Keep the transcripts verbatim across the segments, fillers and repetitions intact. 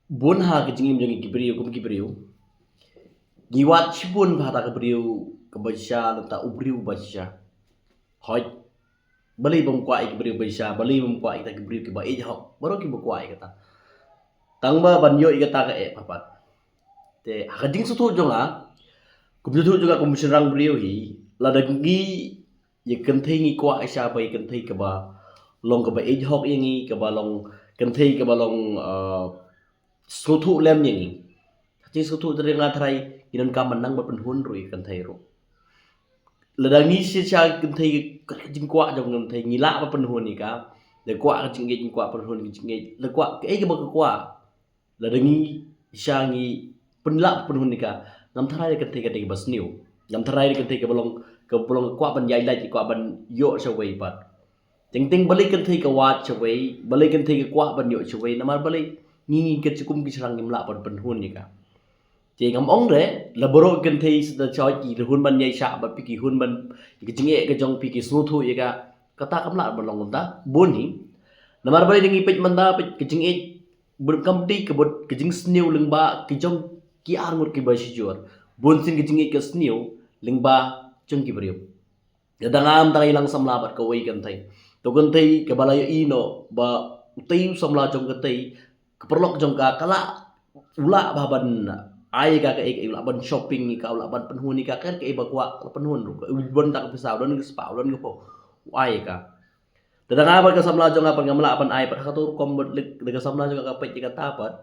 Bun ha ka jingim jong ki briew kum ki briew, ngi wad shibun ba ha ta ka briew kaba shisha, nangta u briew ba shisha. Hooid, balei bym kwah ïa ki briew ba shisha, balei bym kwah ïa kita ki briew kiba ïeit hok, baroh kiba kwah ïa kata. Tang ba ban ïoh ïa kata ka eh papat. Te ha ka jingsngewthuh jong nga, kum jingsngewthuh jong nga kum shynrang briew hi, lada ngi ïa kynthei ngi kwah shisha ba ïa kynthei kaba long kaba ïeit hok ïa ngi, kaba long kynthei kaba long, uh, sngewthuh lem ïa ngi. Ka jingsngewthuh jong nga tharai ngi donkam ban nang ban pynhun ruh ïa kynthei ruh. Lada ngi shisha kynthei, ka jingkwah jong kynthei ngi lah ban pynhun ïa ka. Da kwah ka jingïeit ngi kwah pynhun ka jingïeit, da kwah kaei kaba ka kwah. Lada ngi shisha ngi pynlah pynhun ïa ka, ngam tharai da kynthei ka dei kaba sniew. Ngam tharai da kynthei kaba long, kaba long ka kwah ban ïaid lait, ka kwah ban ïoh shawei pat. Teng teng balei kynthei ka wad shawei, balei kynthei ka kwah ban ïoh shawei, namar balei ngi, ngi kat kum ki shynrang ngim lah ban pynhun ïa ka. Te ngam ong re, la baroh kynthei sa da shah ki hun ban ïaishah bad phi, ki hun ban ïa ka jingeh ka jong phi, ki sngewthuh ïa ka. Kata kam lah ban long kumta bun hi. Namar balei ngi peit mynta, peit ka jingeh bun kam dei ka bud ka jingsniew lyngba ki jong ki arngut kiba shijur. Bun sien ka jingeh ka sniew lyngba jong ki briew. Lada ngam tang ïalang samla bad kawei kynthei, to kynthei kaba la ïohi noh ba utei u samla jong katei, ka paralok jong ka, ka lah, u lah ba ban ai ka, ka, ka, u lah ban shopping ïa ka, u lah ban pynhun ïa ka, ka, ka, ba kwah, ka lah pynhun ruh, ka, u don tang ka pisa, u don ka spah, u don ka phew, u ai ïa ka. Te da nga bad ka samla jong nga pat ngam lah ban ai pat ha kato rukom bad leh, da ka samla jong nga ka peit ïa kata pat.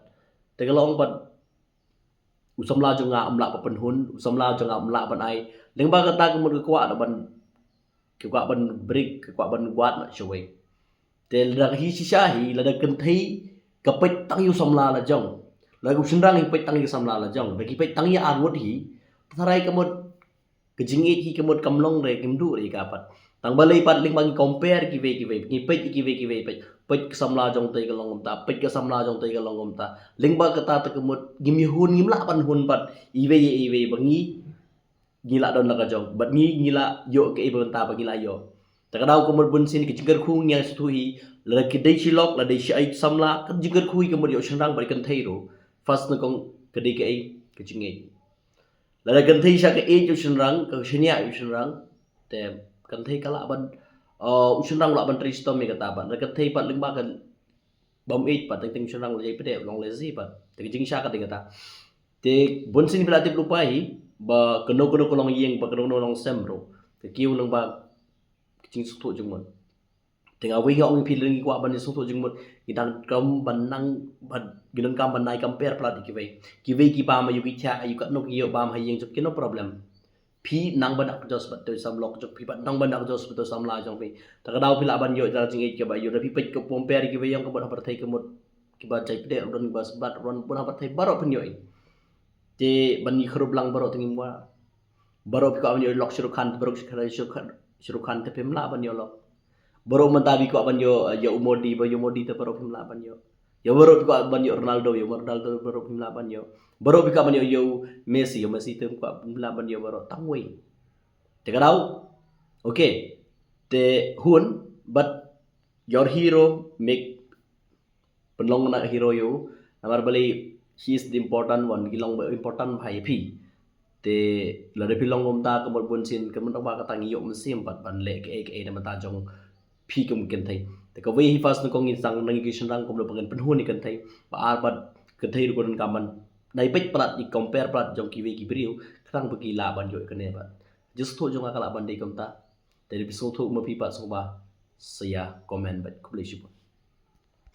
Te ka long pat u samla jong nga um lah ban pynhun, u samla jong nga um lah ban ai. Lyngba kata ka mut ka kwah ban, ka kwah ban break, ka kwah ban wad noh shawei. Te lada hi shisha hi, lada kynthei ka peit tang ïa u samla la jong, lada u shynrang hi peit tang ïa u samla la jong, lada ki peit tang ïa arngut hi, tharai ka mut ka jingïeit hi ka mut kam long re, kim duh re ïa ka pat. Tang balei pat lyngba ngi compare kiwei kiwei, ngi peit kiwei kiwei, peit, peit ka samla jong tei ka long kumta, peit ka samla jong tei ka long kumta. Lyngba kata te ka mut ngim ïa hun, ngim lah ban hun pat iwei ïa iwei ba ngi, ngi lah don la ka jong, bad ngi, ngi lah ïoh kaei ba mynta ba ngi lah ïoh. Te ka daw ka mut bun sien ka jingkyrkhu ngi ïa sngewthuh hi, lada ka dei shi lok, lada dei shi ai samla, ka jingkyrkhu hi ka mut ïa u shynrang bad kynthei ruh. First nyngkong ka dei kaei, ka jingïeit. Lada kynthei shisha ka ïeit ïa u shynrang, ka shaniah ïa u shynrang, te kynthei ka lah ban, uh, u shynrang lah ban trei shitom ïa kata pat. Lada kynthei pat lyngba ka bym ïeit pat, teng teng u shynrang la jai pdeng, long lazy pat. Te ka jingshisha ka dei kata. Te bun sien phi la tip lypa hi ba kano kano ka longïing, ba kano kano ka longsem ruh ka kiew lyngba ka jingsngewthuh jingmut. Te nga wei nga ong ïa phi, lada ngi kwah ban ïa sngewthuh jingmut, ngi donkam ban nang, ban, ngi donkam ban nai compare palat ïa kiwei. Kiwei ki bam ha ïew ki thiah, ha ïew katno ki ïew bam ha ïing jong ki, no problem. Phi nang ban dak joh bad to samla jong phi, bad nang ban dak joh bad to samla jong phi. Te ka daw phi lah ban ïoh da ka jingïeit kaba ïoh, da phi peit ka compare ïa kiwei ïong ka bun ha pyrthei ka mut, kiba jai pdeng ruh don, kiba sbat ruh don, bun ha pyrthei baroh phin ïoh. Te ban ïa khurup lang baroh te ngim kwah. Baroh phi kwah ban ïoh lok Shah Rukh Khan, baroh Shah Rukh Khan, Shah Rukh Khan te phim lah ban ïoh lok. Baroh mynta phi kwah ban ïoh, ïa u Modi, ba ïoh Modi te baroh phim lah ban ïoh. Ïa baroh phi kwah ban ïoh Ronaldo, ïa Ronaldo baroh phim lah ban ïoh. Baroh phi kwah ban ïoh, ïa u Messi, ïa u Messi te phim kwah, phim lah ban ïoh baroh, tang wei. Te ka daw. Okay. Te hun, but your hero make pynlong na hero ïa u, namar balei, he is the important one, ki long ba important bha ïa phi. Te lada phi long kumta ka mut bun sien ka mut ba kata ngi ïoh mynsiem pat ban leh kaei kaei na bynta jong phi kum kynthei. Te kawei hi first nyngkong ngi sdang na ngi ki shynrang kumno ba ngin pynhun ïa kynthei. Ba ar pat kynthei ruh ka donkam ban nai peit palat, ïa compare palat jong kiwei ki briew, khnang ba ki lah ban ïoh ïa kane pat. Jingsngewthuh jong nga ka lah ban dei kumta. Te lada phi sngewthuh ma phi pat sngewbha sa ïa comment bad khublei shibun.